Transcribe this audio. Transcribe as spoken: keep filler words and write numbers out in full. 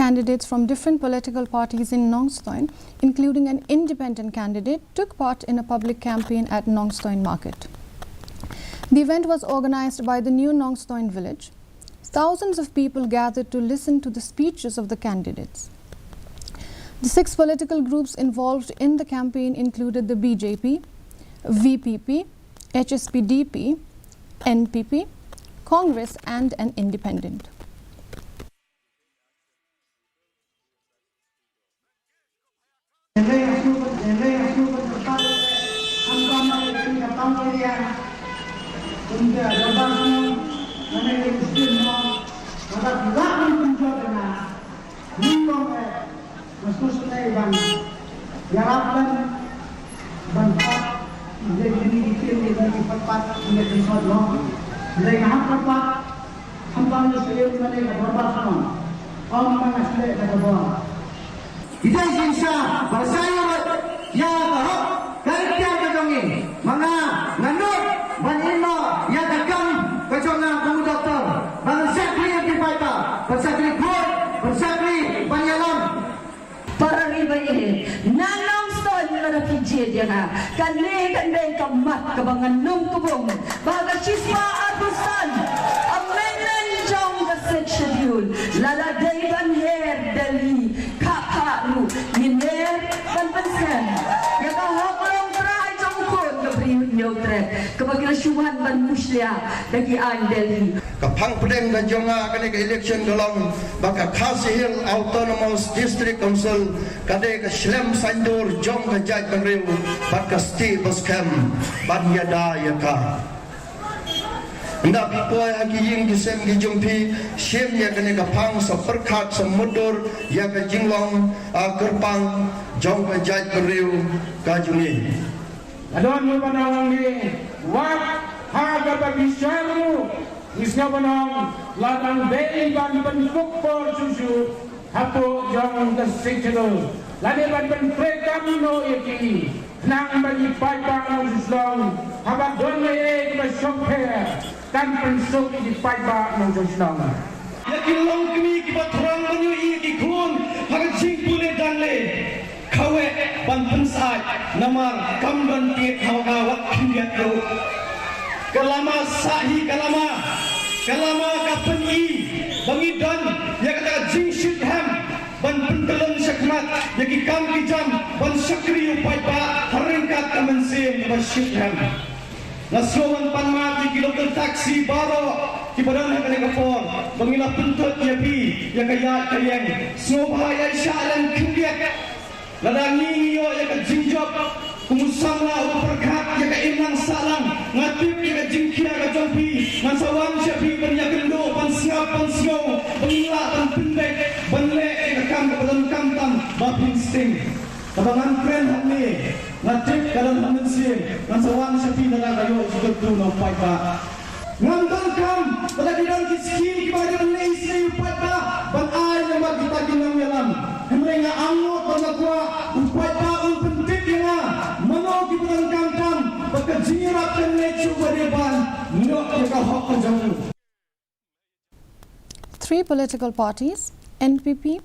Candidates from different political parties in Nongstoin, including an independent candidate, took part in a public campaign at Nongstoin Market. The event was organized by the New Nongstoin Village. Thousands of people gathered to listen to the speeches of the candidates. The six political groups involved in the campaign included the B J P, V P P, H S P D P, N P P, Congress, and an independent. Ïa ka hok ka iktiar ka jong ngi, ma nga nga nud ban ïehnoh ïa ka kam ka jong nga kum u doktor, ban shakri ïa ki paidbah, ban shakri khuid, ban shakri ban ïalam. Para ri ba ïeit, na Nongstoin lada phi jied ïa nga, kane kan dei ka mat kaba ngan ym kbong, ba ka shispah arphew san amendment jong ka Sixth Schedule la dei ban her Delhi, khapkha ruh ngin her ban pynsngew ïa ka hok longtrai jong u khun ka Bri Hynñiewtrep kaba ki la shu wan ban mushlia da ki aiñ Delhi. Ka phang pdeng ka jong nga kane ka election ka long ba ka Khasi Hills Autonomous District Council ka dei ka shlem saiñdur jong ka jaitbynriew bad ka stieh ba skhem ban ïada ïa ka. Ynda phi poi ha ki ïing ki sem ki jong phi, shim ïa kane ka phang sa pyrkhat sa mutdur ïa ka jinglong, ah, kyrpang jong ka jaitbynriew ka jong ngi. Ka don ruh ban ong ngi, wat ha kaba bishar ruh ngi sngew ban ong la dang dei ban pynkup por shuh shuh hapoh jong ka Sixth Schedule lane ban pyntreikam noh ïa ki. Khnang ba ki paidbah nongshong shnong haba don ei ei kiba shongpher kan pynsuk ki paidbah nongshong shnong. Ïa ki longkmie kiba thrang ban ïohi ïa ki khun ha ka jingpule dangleh, kawei ban pynsyaid namar kam don tied ha ka wat khyndiat ruh. Ka lama sah hi ka lama, ka lama ka pyni ba ngi don ïa kata ka jingshitrhem ban pyntyllun shakhmat ïa ki kam ki jam ban shakri u paidbah ha ryngkat ka mynsiem kaba shitrhem. Nga sngew ban pan map ïa ki local taxi baroh kiba don ha kane ka por ba ngi la pynthut ïa phi ïa ka ïaid ka ïeng. Sngewbha ïaishah lem khyndiat. Lada ngi ngi ïoh ïa ka jingjop kum u samla uba pyrkhat ïa ka imlang sahlang, nga tip ïa ka jingkhia ka jong phi, ngan sa wan sha phi ban ïakynduh, ban sngap, ban sngew ba ngin lah ban pynbeit ban leh ïa ka kam kaba donkam tam ba phin sting. Kaba ngan kren hangne, nga tip ka don ha mynsiem, ngan sa wan sha phi lada ka ïoh jingkyrkhu na u paidbah. Ngam donkam lada ki don ki skim kiba dei ban leh isynei ïa u paidbah ban ai namar kita ki nongïalam. Hynrei nga angnud bad nga kwah u paidbah un pyntip ïa nga mano kiba donkam tam bad ka jingïarap kan leit shuh ba dei ban ïoh ïa ka hok ka jong u. Three political parties, N P P,